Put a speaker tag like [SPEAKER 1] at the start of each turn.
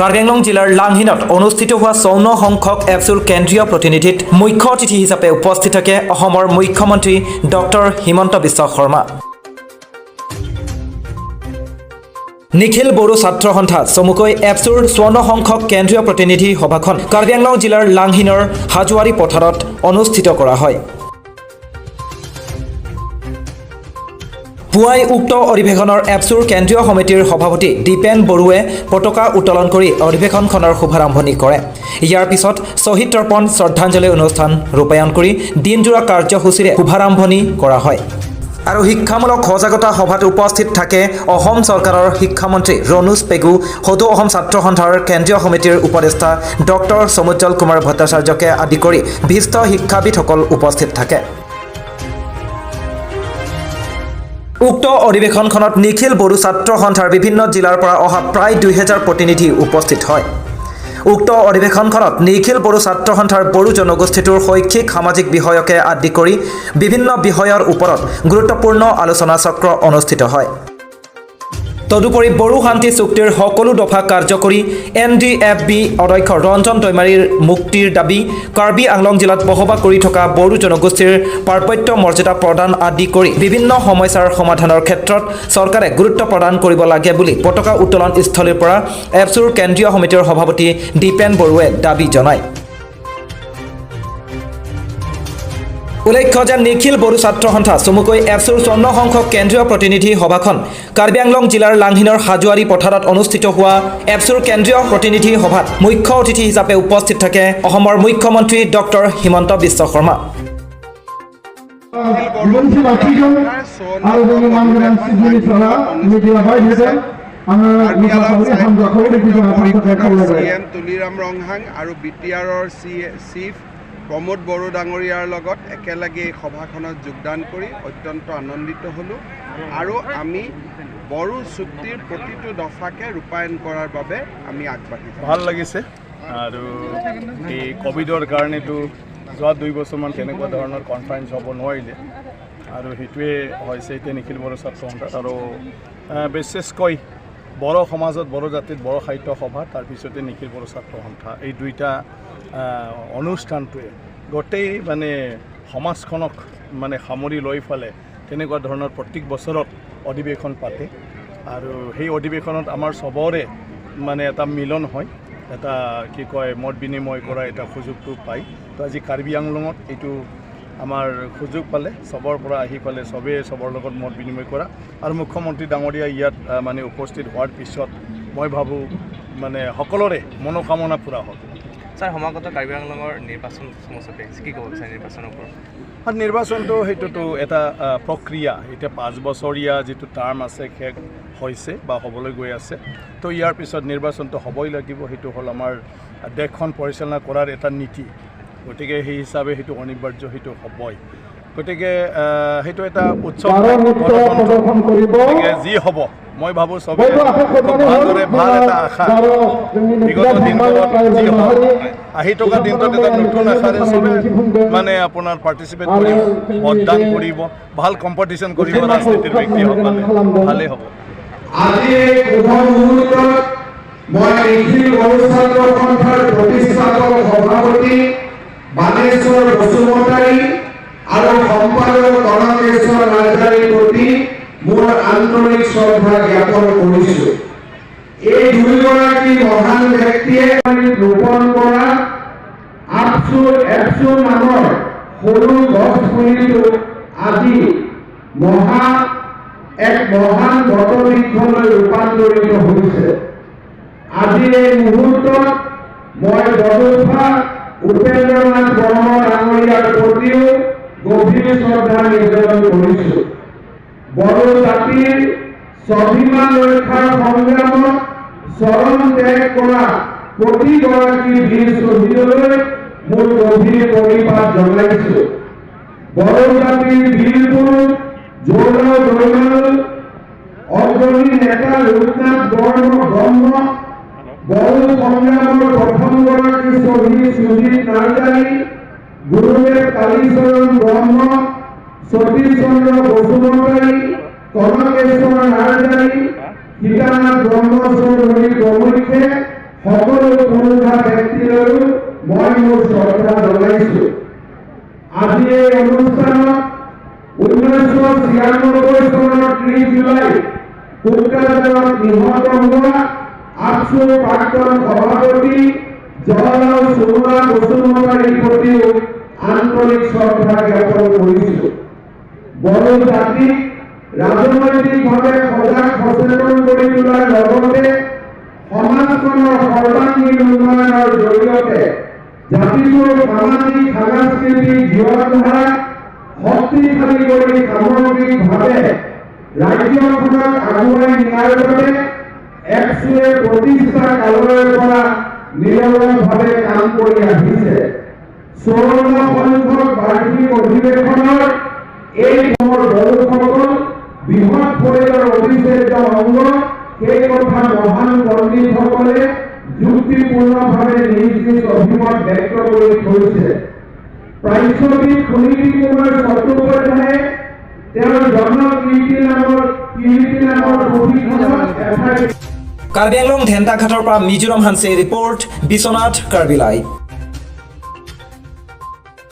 [SPEAKER 1] কাৰ্বি আংলং জিলাৰ লাংহিনত অনুষ্ঠিত হোৱা 54 সংখ্যক এবছুৰ কেন্দ্ৰীয় প্ৰতিনিধিত মুখ্য অতিথি হিচাপে উপস্থিত থাকে অসমৰ মুখ্যমন্ত্ৰী ডক্টৰ হিমন্ত বিশ্ব শৰ্মা। নিখিল বড়ো ছাত্ৰ সন্থা চমুকৈ এবছুৰ 54 সংখ্যক কেন্দ্ৰীয় প্ৰতিনিধি সভাখন কাৰ্বি আংলং জিলাৰ লাংহিনৰ হাজোৱাৰী পথাৰত অনুষ্ঠিত কৰা হয়। পুৱাই উক্ত অধিৱেশনৰ এবছুৰ কেন্দ্ৰীয় সমিতিৰ সভাপতি দীপেন বড়োৱে পতাকা উত্তোলন কৰি অধিৱেশনখনৰ শুভাৰম্ভণি কৰে। ইয়াৰ পিছত শ্বহীদ তৰ্পণ শ্ৰদ্ধাঞ্জলি অনুষ্ঠান ৰূপায়ণ কৰি দিনজোৰা কাৰ্যসূচীৰে শুভাৰম্ভণি কৰা হয় আৰু শিক্ষামূলক সজাগতা সভাত উপস্থিত থাকে অসম চৰকাৰৰ শিক্ষামন্ত্ৰী ৰণোজ পেগু, সদৌ অসম ছাত্ৰ সন্থাৰ কেন্দ্ৰীয় সমিতিৰ উপদেষ্টা ডক্টৰ সমুজ্জ্বল কুমাৰ ভট্টাচাৰ্যকে আদি কৰি বিশিষ্ট শিক্ষাবিদসকল উপস্থিত থাকে। উক্ত অধিৱেশনখনত নিখিল বড়ো ছাত্ৰ সন্থাৰ বিভিন্ন জিলাৰ পৰা অহা প্ৰায় 2000 প্ৰতিনিধি উপস্থিত হয়। উক্ত অধিৱেশনখনত নিখিল বড়ো ছাত্ৰ সন্থাৰ বড়ো জনগোষ্ঠীটোৰ শৈক্ষিক, সামাজিক বিষয়কে আদি কৰি বিভিন্ন বিষয়ৰ ওপৰত গুৰুত্বপূৰ্ণ আলোচনা চক্ৰ অনুষ্ঠিত হয়। তদুপৰি বড়ো শান্তি চুক্তিৰ সকলো দফা কাৰ্যকৰী, NDFB অধ্যক্ষ ৰঞ্জন দৈমাৰীৰ মুক্তিৰ দাবী, কাৰ্বি আংলং জিলাত বসবাস কৰি থকা বড়ো জনগোষ্ঠীৰ পাৰ্বত্য মৰ্যাদা প্ৰদান আদি কৰি বিভিন্ন সমস্যাৰ সমাধানৰ ক্ষেত্ৰত চৰকাৰে গুৰুত্ব প্ৰদান কৰিব লাগে বুলি পতাকা উত্তোলন স্থলীৰ পৰা এবছুৰ কেন্দ্ৰীয় সমিতিৰ সভাপতি দীপেন বড়োৱে দাবী জনায়। উল্লেখ্য যে নিখিল বড়ো ছাত্ৰ সন্থা চমুকৈ এবছুৰ 54 সংখ্যক কেন্দ্ৰীয় প্ৰতিনিধি সভাখন কাৰ্বি আংলং জিলাৰ লাংহিনৰ হাজোৱাৰী পথাৰত অনুষ্ঠিত হোৱা এবছুৰ কেন্দ্ৰীয় প্ৰতিনিধি সভাত মুখ্য অতিথি হিচাপে উপস্থিত থাকে অসমৰ মুখ্যমন্ত্ৰী ডক্টৰ হিমন্ত বিশ্ব শৰ্মা।
[SPEAKER 2] তুলিৰাম ৰংহাং আৰু BTRৰ চিফ প্ৰমোদ বড়ো ডাঙৰীয়াৰ লগত একেলগে এই সভাখনত যোগদান কৰি অত্যন্ত আনন্দিত হ'লোঁ আৰু আমি বড়ো চুক্তিৰ প্ৰতিটো দফাকে ৰূপায়ণ কৰাৰ বাবে আমি আগবাঢ়ি যাম।
[SPEAKER 3] ভাল লাগিছে। আৰু এই ক'ভিডৰ কাৰণেতো যোৱা 2 বছৰমান তেনেকুৱা ধৰণৰ কনফাৰেঞ্চ হ'ব নোৱাৰিলে আৰু সেইটোৱে হৈছে এতিয়া নিখিল বড়ো ছাত্ৰ সন্থাত আৰু বিশেষকৈ বড়ো সমাজত, বড়ো জাতিত বড়ো সাহিত্য সভা, তাৰপিছতে নিখিল বড়ো ছাত্ৰ সন্থা, এই দুইটা অনুষ্ঠানটোৱে গোটেই মানে সমাজখনক মানে সামৰি লৈ ফালে তেনেকুৱা ধৰণৰ প্ৰত্যেক বছৰত অধিৱেশন পাতে আৰু সেই অধিৱেশনত আমাৰ চবৰে মানে এটা মিলন হয়, এটা কি কয় মত বিনিময় কৰা এটা সুযোগটো পায়। তো আজি কাৰ্বি আংলঙত এইটো আমাৰ সুযোগ পালে, চবৰ পৰা আহি পালে চবেই চবৰ লগত মত বিনিময় কৰা আৰু মুখ্যমন্ত্ৰী ডাঙৰীয়া ইয়াত মানে উপস্থিত হোৱাৰ পিছত মই ভাবোঁ মানে সকলোৰে মনোকামনা পূৰা হ'ল।
[SPEAKER 4] ছাৰ, সমাগত কাৰ্বি আংলঙৰ নিৰ্বাচন সমস্যা কি ক'ব বিচাৰে নিৰ্বাচনৰ ওপৰত?
[SPEAKER 3] নিৰ্বাচনটো সেইটোতো এটা প্ৰক্ৰিয়া, এতিয়া 5 বছৰীয়া যিটো টাৰ্ম আছে শেষ হৈছে বা হ'বলৈ গৈ আছে, তো ইয়াৰ পিছত নিৰ্বাচনটো হ'বই লাগিব। সেইটো হ'ল আমাৰ দেশখন পৰিচালনা কৰাৰ এটা নীতি, গতিকে সেই হিচাপে সেইটো অনিবাৰ্য, সেইটো হ'বই। গতিকে সেইটো এটা উৎসৱ, গতিকে যি হ'ব মই ভাবোঁ চবেই ভালদৰে ভাল এটা আশা, বিগত দিনবোৰত যি হ'ব আহি থকা দিনটোত এটা নতুন আশাৰে চবে মানে আপোনাৰ পাৰ্টিচিপেট কৰিব, ভোটদান কৰিব, ভাল কম্পিটিশ্যন কৰিব ৰাজনীতিৰ ব্যক্তিসকলে, ভালেই হ'ব।
[SPEAKER 5] আজি এই শুভ মুহূৰ্তত মই নিখিল বড়ো ছাত্ৰ সন্থাৰ প্ৰতিষ্ঠাপক সভাপতি বানেশ্বৰ বসুমতাৰী আৰু সম্পাদক কনকেশ্বৰ নাৰ্জাৰীৰ প্ৰতি মোৰ আন্তৰিক শ্ৰদ্ধা জ্ঞাপন কৰিছো। এই দুয়োগৰাকী মহান ব্যক্তিয়ে ৰোপণ কৰা আপচুৰ এপচুৰ নামৰ সৰু গছ পুলিটো আজি এক মহান বটবৃক্ষলৈ ৰূপান্তৰিত হৈছে। আজি এই মুহূৰ্তত মই বড়োফা উপেন্দ্ৰনাথ ব্ৰহ্ম ডাঙৰীয়াৰ প্ৰতিও গভীৰ শ্ৰদ্ধা নিবেদন কৰিছো। বড়ো জাতিৰ স্বাভিমান ৰক্ষাৰ সংগ্ৰামত চৰণ ত্যাগ কৰা প্ৰতিগৰাকী বীৰ শ্বহীদলৈ মোৰ গভীৰ প্ৰণিপাত জনাইছো। বড়ো জাতিৰ বীৰ পুৰুষ জৌলাও দৈমাৰু, অগ্ৰণী নেতা ৰূপনাথ ব্ৰহ্ম, বড়ো সংগ্ৰামৰ প্ৰথমগৰাকী শ্বহীদ সুজিত নাৰ্জাৰী, গুৰুদেৱ কালীচৰণ ব্ৰহ্ম, সতীশ চন্দ্ৰ বসুমতাৰী, কনকেশ্বৰ নাৰ্জাৰী, সীতানাথ ব্ৰহ্ম চৌধুৰী প্ৰমুখ্যে সকলো পুৰোধা ব্যক্তিলৈও মই মোৰ শ্ৰদ্ধা জনাইছো। আজি এই অনুষ্ঠানত 1996 চনৰ 30 জুলাই কোকৰাঝাৰত নিহত হোৱা আবছুৰ প্ৰাক্তন সভাপতি জৱাহৰলাল চুমনা বসুমতাৰীৰ প্ৰতিও আন্তৰিক শ্ৰদ্ধা জ্ঞাপন কৰিছো। বড়ো জাতিক ৰাজনৈতিকভাৱে সজাগ সচেতন কৰি তোলাৰ লগতে সমাজখনৰ সৰ্বাংগীন উন্নয়নৰ জৰিয়তে জাতিটোৰ সামাজিক, সাংস্কৃতিক জীৱনধাৰা শক্তিশালী কৰি সামগ্ৰিকভাৱে ৰাজ্যখনক আগুৱাই নিয়াৰ বাবে এবছুৱে প্ৰতিষ্ঠা কালৰে পৰা নিৰলসভাৱে কাম কৰি আহিছে। 54 সংখ্যক বাৰ্ষিক অধিৱেশনৰ এই মোৰ বড়োসকল বৃহৎ পৰিয়ালৰ অবিচ্ছেদ্য অংগ, সেই কথা মহান পণ্ডিতসকলে যুক্তিপূৰ্ণভাৱে নিজ নিজ অভিমত ব্যক্ত কৰি থৈছে। প্ৰাচ্যবিদ সুনীতি কুমাৰ চট্টোপাধ্যায়ে তেওঁৰ জন কীৰ্তি নামৰ পুথিখনত এঠাইত
[SPEAKER 1] কাৰ্বি আংলং ধেন্টাঘাটৰ পৰা মিজোৰাম হানসিং ৰিপৰ্ট, বিশ্বনাথ, কাৰ্বি লাইভ।